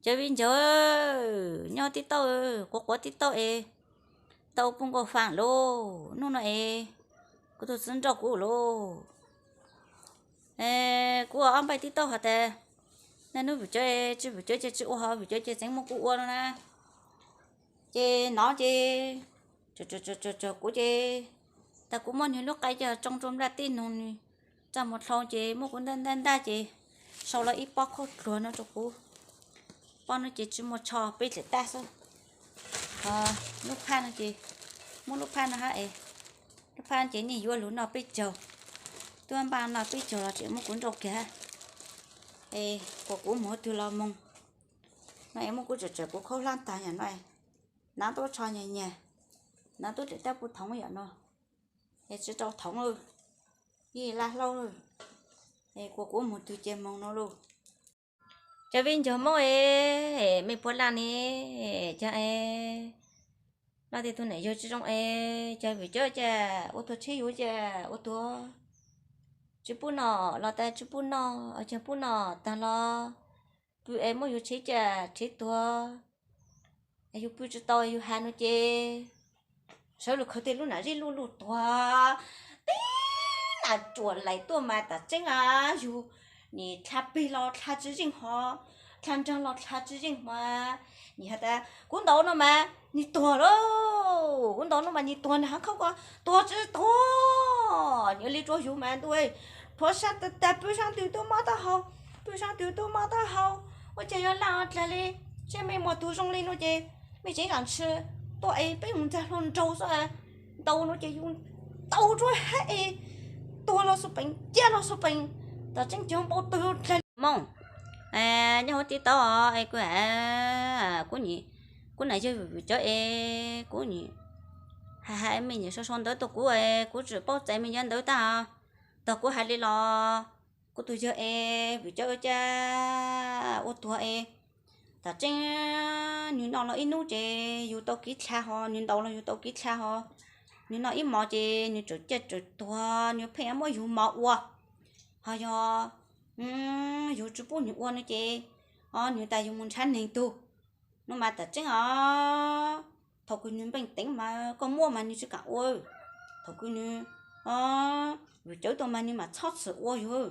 Cov viv ncaus, nyob tib tauj, quav quav tib tauj es tau pub nkaus fam lauj. Hnub no es kuv tus txiv nrauj kuv lauj. Kuv ua ob npaij tib tauj hos tas, nej hnub vwm cawv tsis vwm cawv ces tsis ua hos vwm cawv ces tseev muab kuv ua no na. Ces nov ces kuv ces, tas kuv muab nws lub qe coj tsoo rau nplaj tib noog nws txaj muag dlhau ces muab kuv ntaj ntaj ntaj ces sau los ib pob khaub dluag no rau kuv. Pob no ces tsis muaj tsho peb dlaim tab xwb. Lub phaj no ces, muab lub phaj no hab es, lub phaj no ces nej yuav lug noj peb caug, tuaj npaj noj peb caug los tseem muab kuv nrauj kiag. Es kuas kuv mus ua twg los moog no es muab kuv tsawm tsawm kuv khaub hlab tag yam no, nav tub tsho nyag nyag, nav tub dlaim tab pub thoov yam no, es tsis rau thoov lawm, yeej laj hlaub lawm, es kuas kuv mus twg ces moog no lauj. Cov viv ncaus Hmoob es, mej puab laj ne, cov es, laj tej tug nam yawg tsis zoo es, cov vwm cawv ces ua tuag tsheb yuav ces ua tuag, tsis pub noj los tas tsis pub noj, cov pub noj tag los pw es muab yug tshev ces tshev tuag, yug pw tsis tau yug has no ces sawv lug khawv tej lub nam zeb luj luj tuag. Teb nam tsuam laim tuaj mas tam tseeb a, yug nim dlha peg los dlha tsis zeej hos, dlha nraag los dlha tsis zeej mas, nim has tas kuv ntaus no mas nwg tuag lauj, kuv ntaus no mas nwg tuag, nwg hab khaub ko tuag tsis tuag, nws li rua yug mas ntuj, plhuav sab tag tag, pw sab ntws tuaj mob taub hau, pw sab ntws tuaj mob taub hau, ua cas yuav laj ua dlaag li, seb mej muaj tug zoo li no ces mej tseem zaam tshwm tuaj es peb mus ntxag hlua nraug xwb. Ntaus no ces yug ntaus rua hab es tuag los xub peem, ciaj los xub peem, tam tseeb cov npau taws dlaag li moog. Nyob huv tib tauj es kuv, kuv nam yawg vwm cawv es kuv nim has has mej nyam sau sau ntawv tuaj kuv es kuv tsis paub txais mej nyam ntawv tag, tog kuv has li los kuv tug yawg es vwm cawv ua cas ua tuag es, tam tseeb nwg noj los ib nub ces yug tau kiv dlha hos, nwg ntaus los yug tau kiv dlha hos, nwg noj ib mov ces nwg tsaam ciaj tsaam tuag, nwg pheej muab yug mov ua, hos yog yug tsis pub nwg ua no ces, o, nwg tas yug mus nrhav neeg tug no mas tam tseeb os. Thaum kws nwg npeej teev mas koj muab mas nwg tsis kaam ua, thaum kws nwg vwm cawv tuaj mas nwg mam txhob txwm ua yug,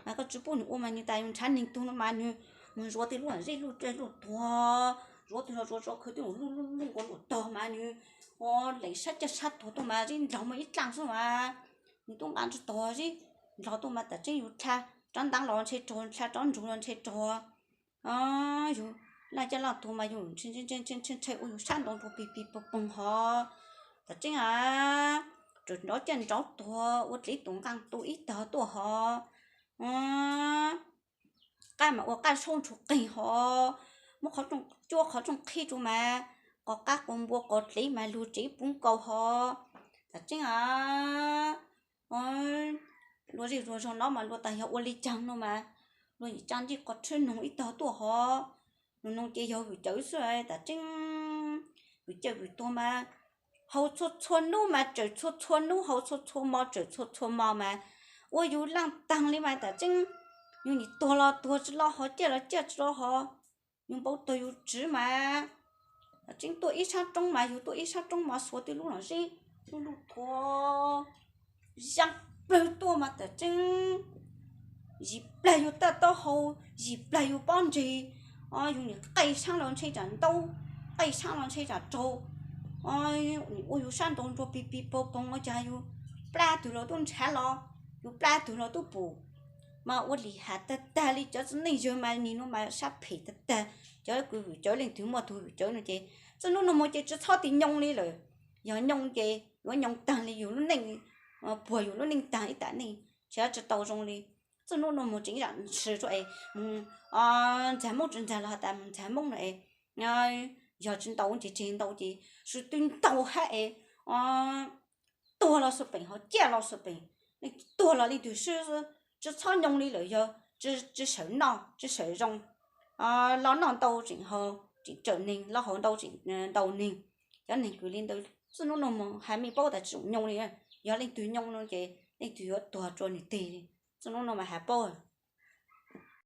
mas koj tsis pub nwg ua mas nwg tas yug nrhav neeg tug no mas nwg mus zuav tej lub zeb luj luj tuag, zuav twg los zuav, zuav khawv tej luj luj luj ua luam tog mas nwg, o, lees sab caj sab tuag tuaj mas zeb nrog muaj ib dlaaj xwb mas, nwg tub nqa ntsug tog zeb nrog tuaj mas tam tseeb yug dlha rov ntaab los ntshe raug, dlha rov ntsug los ntshe raug, yug laj caj laj tuag mas yug ntshe ntshe ua yug sab ntoo rua pig pig poog poog hos, tam tseeb a, tsaam nrov caj nrov tuag ua dlev tus nqaa tu ib tog tuaj hos, qaj mas ua qaj saub ntshua qeeg hos, muab qhov rooj cuab qhov rooj qhib rua mas, qos qab qos npua qos dlev mas lug tsev puv nkaus hos, tam tseeb a, luag zej luag zog no mas luag tas yog ua le caag no mas, luag yim tsaa ncej qos tshwb noog ib tog tuaj hos, noog noog ces yog vwm cawv xwb tam tseeb, vwm cawv vwm tuag mas, haus txhua txhua nub mas tsawm txhua txhua nub, haus txhua txhua mo tsawm txhua txhua mo mas, ua yug laaj taag li mas tam tseeb, yug nim tuag los tuag tsis loj hos, ciaj los ciaj tsis loj hos, yug npau taws yug tsiv mas, tam tseeb tuaj ib sab roob mas yug tuaj ib sab roob mas xuas tej lub los zeb luj luj tuag, zaj plawg tuaj mas tam tseeb, yim plag yug taj taub hau, yim plag yug pob ntseg, o, yug nim qaij saab los ntshe tsaam ntaub, qaij saab los ntshe tsaam raug, nim ua yug sab ntoo nrua pig pig poog poog ua cas yug plab twg los tub nrhav los, yug plab twg los tub pum, mas ua li has tag tag li cov txiv neej yawg mas nim no mas sab phem tag tag, cov kws vwm cawv leej twg muaj tug vwm cawv no ces txij nub nua moog ces tsis txhob tig nyoo li lawm, yog nyoo ces yuav nyoo taag li yug lub neej, puag yug lub neej taag ib tam neej, tsis tau zoo li, txij nub nua moog tseem zaam ntshis rua es mus ntxag Moob tsis ntxag los has tas mus ntxag Moob no es, yog tsis ntaus ces tseg ntaus ces sib tw ntaus hab es, tuag los xwb peem hos ciaj los xwb peem, leej twg tuag los leej twg swb xwb, tsis txhob nyoo li lawm, yog tsis sawv noj tsis sawv zoo, los noj ntau tseem haus tseem tsawm neeg, los haus ntau tseem ntaus neeg, cov neeg kws li ntawd txij nub nua moog has mej paub tas tsis tsoom nyoo li, yog leej twg nyoo no ces leej twg yuav tuag rua nwg teg li, txij nub nua mas has paub